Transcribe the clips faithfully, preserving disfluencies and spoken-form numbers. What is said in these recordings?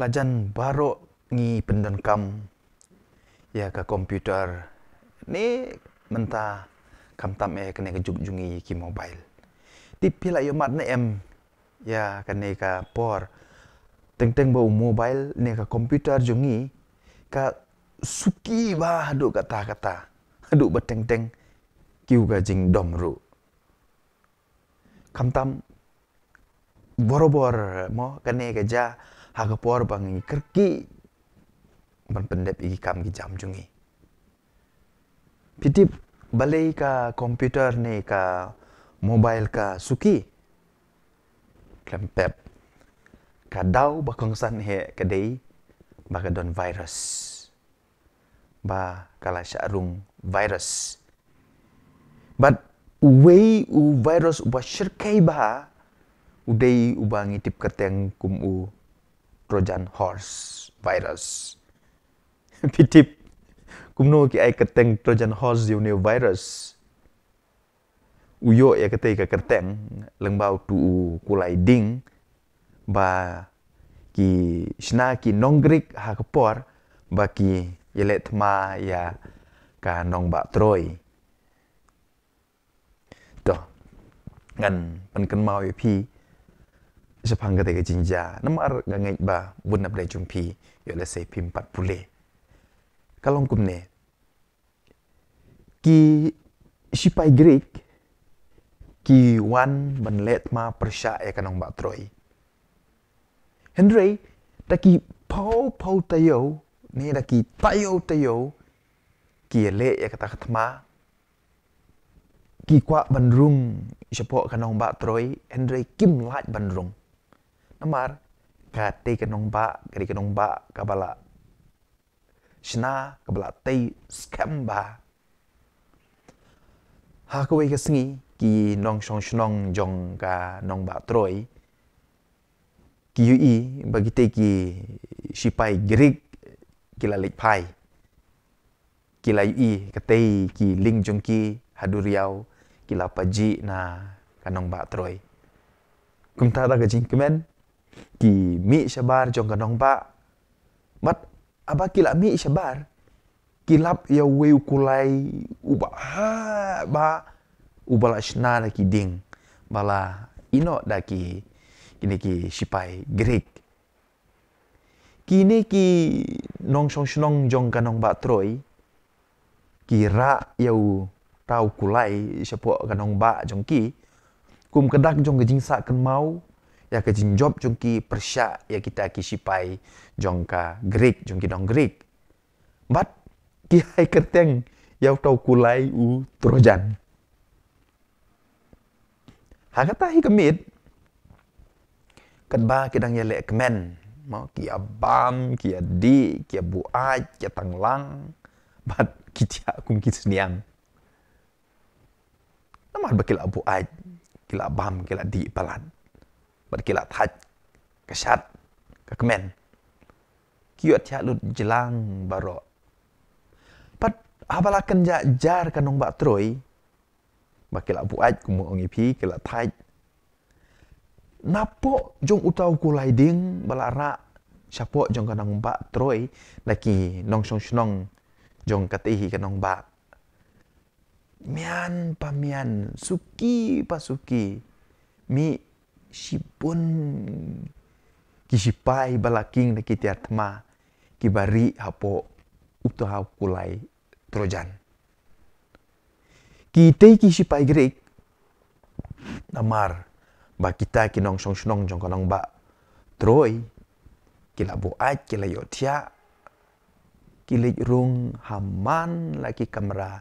Lajan baroh ngi pyndonkam ïa ka computer ne mynta, khamtam eh kane ka juk jong ngi ki mobile. Tip phi la ïohmad ne em ïa kane ka por, teng teng ba u mobile ne ka computer jong ngi ka suki bha haduh katta katta, haduh ba teng teng ki u ka jingdom ruh. Khamtam borabor mo kane ka jia ha ka por ba ngi kyrkieh ban pyndep ïa ki kam ki jam jong ngi. Phi tip balei ka computer ne ka mobile ka suki? Khlem pep, ka daw ba kongsan hi ka dei ba ka don virus, ba ka la shah rung virus. Bad uwei u virus uba shyrkhei bha u dei uba ngi tip kyrteng kum u Trojan horse virus. Phi tip kumno ki ai kyrteng Trojan horse ïa une u virus? U ïoh ïa katei ka kyrteng lyngba utu u kulai ding ba ki shna ki nong Greek ha ka por ba ki ïaleh thma ïa ka nongbah Troy. To, ngan pynkynmaw ïa phi shaphang katei ka jingjia namar nga ngeit ba bun na pdeng jong phi ïoh lehse phim pat pule. Ka long kumne. Ki shipai Greek ki wan ban leh thma pyrshah ïa ka nongbah Troy. Hynrei da ki phew phew taïew ne da ki taïew taïew ki ïaleh ïa kata ka thma, ki kwah ban rung shapoh ka nongbah Troy, hynrei kim lah ban rung. Namar katei ka nongbah ka dei ka nongbah kaba la shna kaba la tei skhem bha. Ha kawei ka sngi ki nongshong shnong jong ka nongbah Troy ki ïohi ba kitei ki shipai Greek ki la leit phai. Ki la ïohi katei ki lieng jong ki ha duriaw ki la pajih na ka nongbah Troy. Kumta da ka jingkmen ki mih shabar jong ka nongbah. Bad haba ki la mih shabar ki lap ïa uwei u kulai uba ha ba uba la shna da ki ding ba la ïehnoh da ki kine ki shipai Greek. Kine ki nongshong shnong jong ka nongbah Troy ki rah ïa uta u kulai shapoh ka nongbah jong ki kum ka dak jong ka jingsah kynmaw ïa ka jingjop jong ki pyrshah ïa kita ki shipai jong ka Greek, jong ki nong Greek. Bad ki ai kyrteng ïa uta u kulai u Trojan. Ha kata hi ka miet katba ki dang ïaleh kmen mo, ki ïa bam, ki ïa dih, ki ïa buaid, ki ïa tang lang bad ki thiah kum ki sniang. Namar ba ki la buaid, ki la bam, ki la dih palat bad ki la thait ka shad ka kmen. Ki ïoh thiah lut jlang baroh. Bad haba la kynjah jar ka nongbah Troy ba ki la buaid kum u ong ïa phi, ki la thait. Napoh jong uta u kulai ding ba la rah shapoh jong ka nongbah Troy da ki nongshong shnong jong katei hi ka nongbah, mian pa mian, suki pa suki, mih shibun ki shipai ba la king da ki tiar thma kiba rieh hapoh uta u kulai Trojan. Kitei ki shipai Greek namar ba kita ki nongshong shnong jong ka nongbah Troy ki la buaid, ki la ïoh thiah, ki leit rung ha man la ki kamra,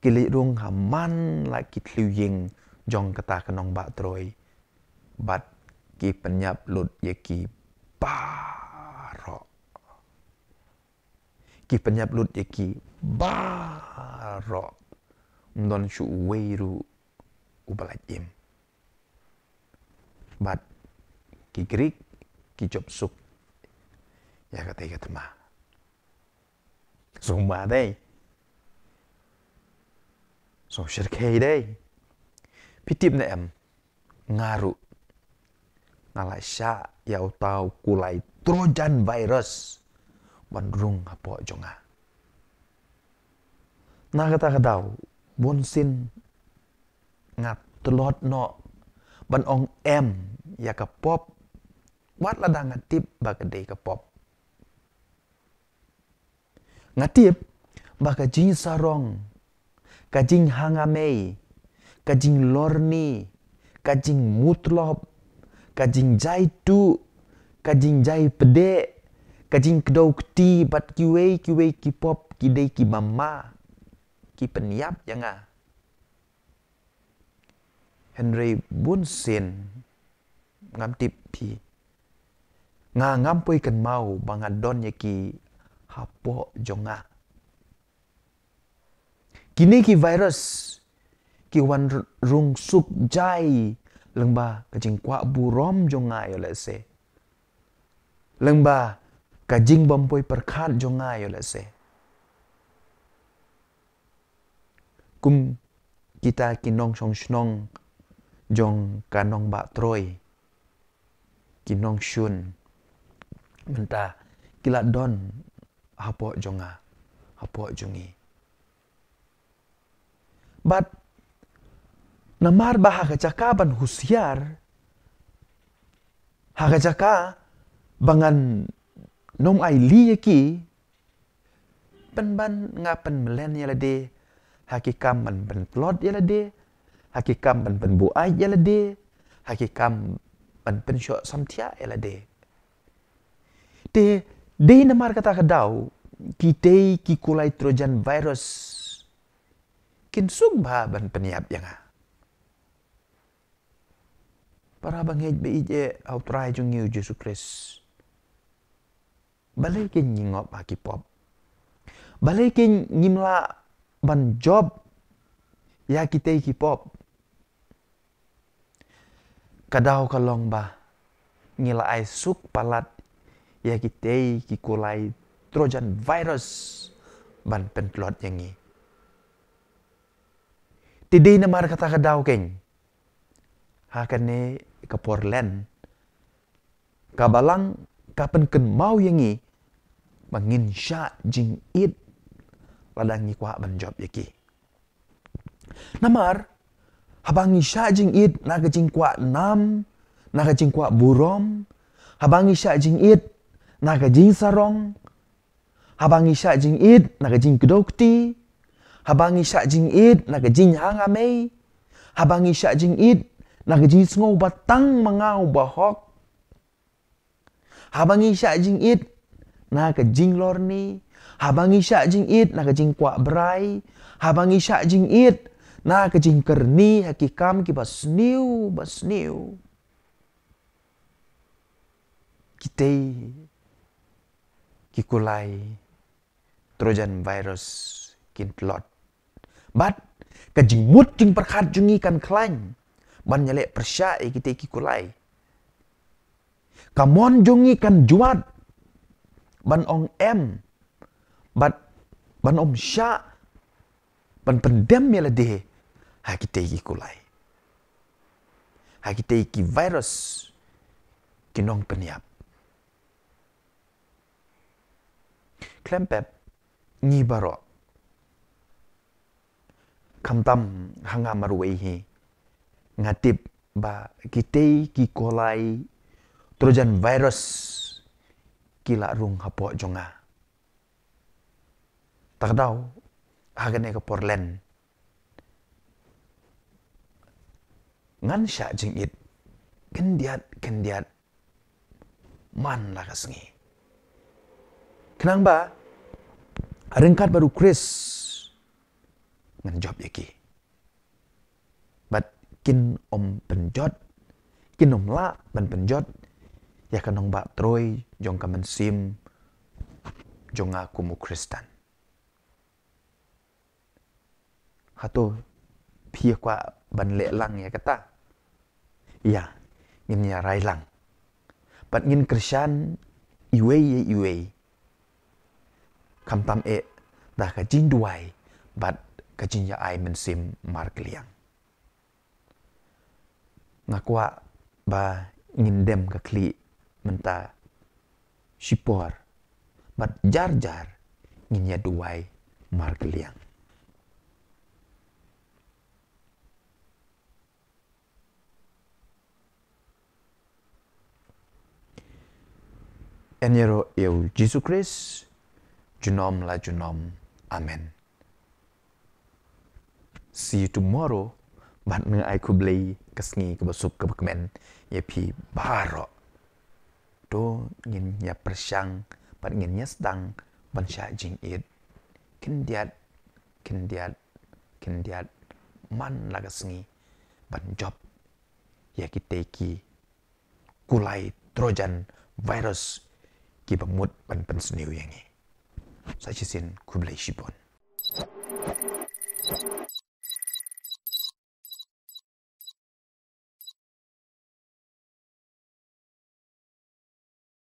ki leit rung ha man la ki thliew ïing jong kata ka nongbah Troy bad ki pynïap lut ïa ki baroh. Ki pynïap lut ïa ki baroh. Ym don shuh uwei ruh uba lait im. Bad ki Greek ki jop suk ïa katei ka thma. Sngewma dei, sngewshyrkhei dei. Phi tip ne em, nga ruh nga la shah ïa uta u kulai Trojan virus ban rung hapoh jong nga. Na kata ka daw, bunsien nga tlot noh ban ong em ïa ka pop, wat lada nga tip ba ka dei ka pop. Nga tip ba ka jingsarong, ka jinghanga mei, ka jinglorni, ka jingmutlop, ka jingjai tuh, ka jingjai pdeh, ka jingkdew kti bad kiwei kiwei ki pop ki dei kiba ma, ki pynïap ïa nga. Hynrei bunsien ngam tip phi, nga ngam poi kynmaw ba nga don ïa ki hapoh jong nga. Kine ki virus ki wan r-, rung suk jai lyngba ka jingkwah burom jong nga ïa lehse, lyngba ka jingbym poi pyrkhat jong nga ïa lehse. Kum kita ki nongshong shnong jong ka nongbah Troy, ki nongshun mynta ki la don hapoh jong nga, hapoh jong ngi. Bad namar ba ha ka jaka ban husiar, ha ka jaka ba ngan nym ai lih ïa ki, pynban nga pynmlien ïa lade ha ki kam ban pyntlot ïa lade, ha ki kam ban pynbuaid ïa lade, ha ki kam ban pynshoh samthiah ïa lade. Te dei namar kata ka daw, kitei ki kulai Trojan virus kin suk bha ban pynïap ïa nga. Para bangeit ba ïeit ha U Trai jong ngi U Jisu Khrist, balei kein ngi ngop ha ki pop? Balei kein ngim lah ban jop ïa kitei ki pop? Ka daw ka long ba ngi la ai suk palat ïa kitei ki kulai Trojan virus ban pyntlot ïa ngi. Te dei namar kata ka daw kein, ha kane ka por Lent, ka Balang ka pynkynmaw ïa ngi ba ngin shah jingit lada ngi kwah ban jop ïa ki. Namar haba ngi shah jingit na ka jingkwah nam, na ka jingkwah burom, haba ngi shah jingit na ka jingsarong, haba ngi shah jingit na ka jingkdew kti, haba ngi shah jingit na ka jinghanga mei, haba ngi shah jingit na ka jingsngew ba tang ma nga u bahok, haba ngi shah jingit na ka jinglorni, haba ngi shah jingit na ka jingkwah brai, haba ngi shah jingit na ka jingkyrni ha ki kam kiba sniew ba sniew, kitei ki kulai Trojan virus kin tlot. Bad ka jingmut jingpyrkhat jong ngi kan khlaiñ ban ïaleh pyrshah ïa kitei ki kulai. Ka mon jong ngi kan jwat ban ong em, bad ban ym shah ban pyndem ïa lade ha kitei ki kulai, ha kitei ki virus ki nongpynïap. Khlem pep ngi baroh, khamtam ha nga marwei hi, nga tip ba kitei ki kulai Trojan virus ki la rung hapoh jong nga. Ta ka daw, ha kane ka por Lent, ngan shah jingit khyndiat khyndiat man la ka sngi, khnang ba ryngkat bad U Khrist ngan jop ïa ki. Bad kin ym pynjot, kin ym lah ban pynjot ïa ka nongbah Troy jong ka mynsiem jong nga kum u Khristan. Hato phi kwah ban leh lang ïa kata? Ïa, ngin ïa rai lang. Bad ngin kyrshan iwei ïa iwei, khamtam eh da ka jingduwai bad ka jingïa-ai mynsiem markylliang. Nga kwah ba ngin dem ka khlieh mynta shipor bad jar jar ngin ïa duwai markylliang. Yn ïaroh ïa u Jisu Khrist junom la junom. Amen. See you tomorrow. Bad nga ai khublei ka sngi kaba suk kaba kmen ïa phi baroh. To ngin ïa pyrshang bad ngin ïa sdang ban shah jingit khyndiat khyndiat khyndiat man la ka sngi ban jop ïa kitei ki kulai Trojan virus kiba mut ban pynsniew ïa ngi. Sa shisien khublei shibun.